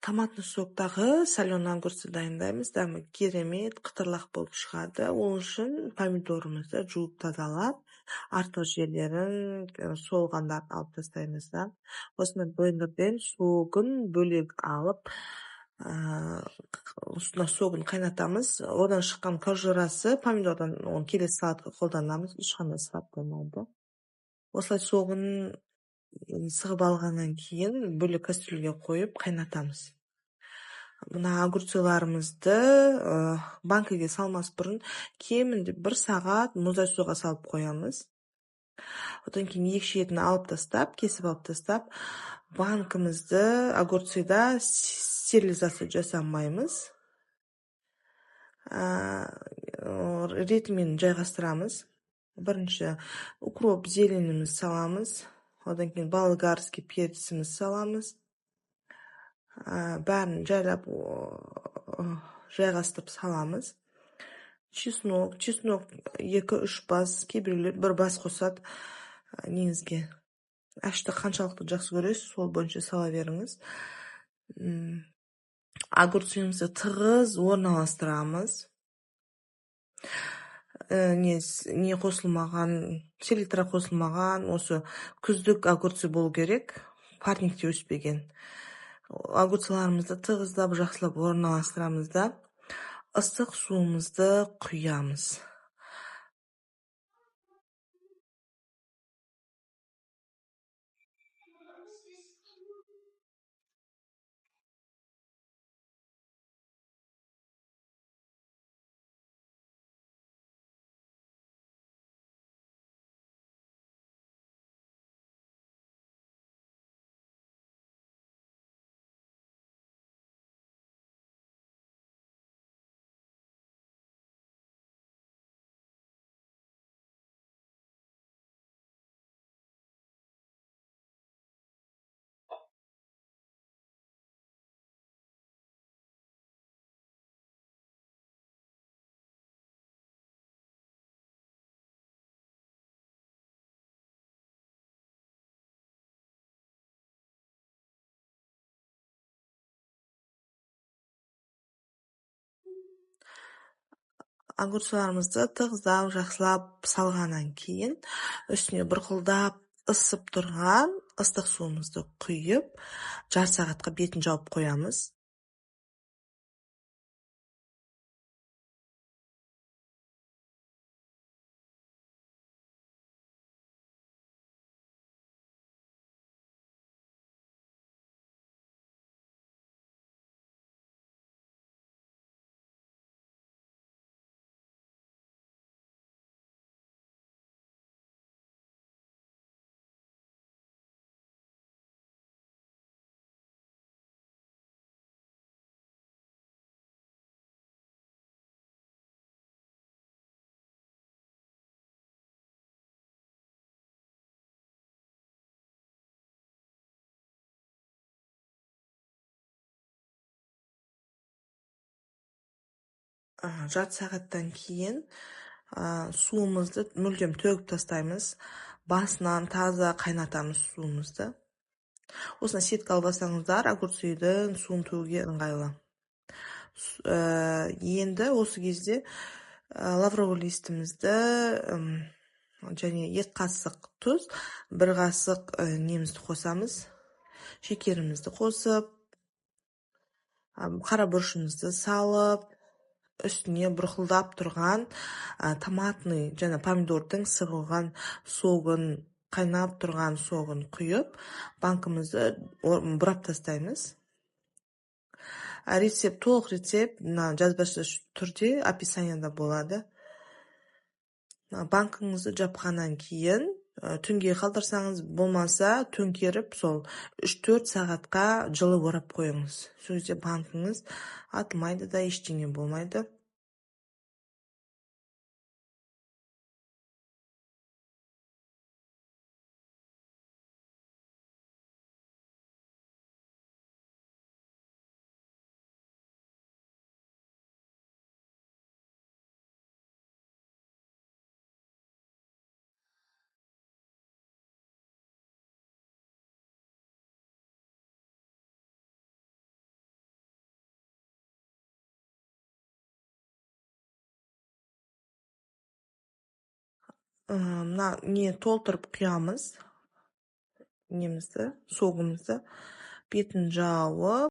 Томатный соктағы соленый огурцы дайындаймыз. Дәмі керемет, қытырлақ болып шығады. Ол үшін помидорымызды жуып тазалап, артық жерлерін, солғандарын алып тастаймыз да. Осыны блендерден согын бөлек алып, согын қайнатамыз. Одан шыққан кожурасы помидордан, оны келесі салатқа қолданамыз, ешқандай ысырап болмайды. Осылай согын сығып алғаннан кейін бөлек кастрюльге қойып қайнатамыз. Мына огурцыларымызды банкіге салмас бұрын кемінде 1 сағат мұздай суға салып қоямыз. Одан кейін екі шетін алып тастап, кесіп алып тастап, банкімізді огурцыда стерилизация жасамаймыз. Ретімен жайғастырамыз. Бірінші укроп зеленіміз саламыз. Одан кейін болгарский перціміз саламыз. Бәрін жайлап жайғастырып саламыз. Чеснок, чеснок 2-3 бас, кейбіреулер 1 бас қосады негізге. Ашты қаншалықты жақсы көресіз, сол бойынша сала беріңіз. Огурцымызды тығыз орналастырамыз. Не қосылмаған, селитра қосылмаған, осы күздік огурцы болу керек, парникте өспеген. Огурцыларымызды тығыздап, жақсылап орналастырамыз да, ыстық суымызды құямыз. Огурцыларымызды тығыздап, жақсылап салғаннан кейін үстіне бұрқылдап ысып тұрған ыстық суымызды құйып, жарты сағатқа бетін жауып қоямыз. Жарты сағаттан кейін суымызды мүлдем төгіп тастаймыз. Басынан таза қайнатамыз суымызды. Осыны сетка алып алсаңыздар, огурцыйдың суын төгуге ыңғайлы. Енді осы кезде лавровый листімізді және 2 қасық тұз, 1 қасық немізді қосамыз. Шекерімізді қосып, қара бұрышымызды салып, үстіне бұрқылдап тұрған томатный және помидордың сығылған согын, қайнап тұрған согын құйып, банкімізді бұрап тастаймыз. Рецепт, толық рецепт мына жазбаша түрде описанияда болады. Банкіңізді жапқаннан кейін түнге қалдырсаңыз, болмаса төңкеріп сол 3-4 сағатқа жылы орап қойыңыз. Сол кезде банкіңіз атылмайды да, ештеңе болмайды. Мына не толтырып құямыз, немізді, согымызды, бетін жауып.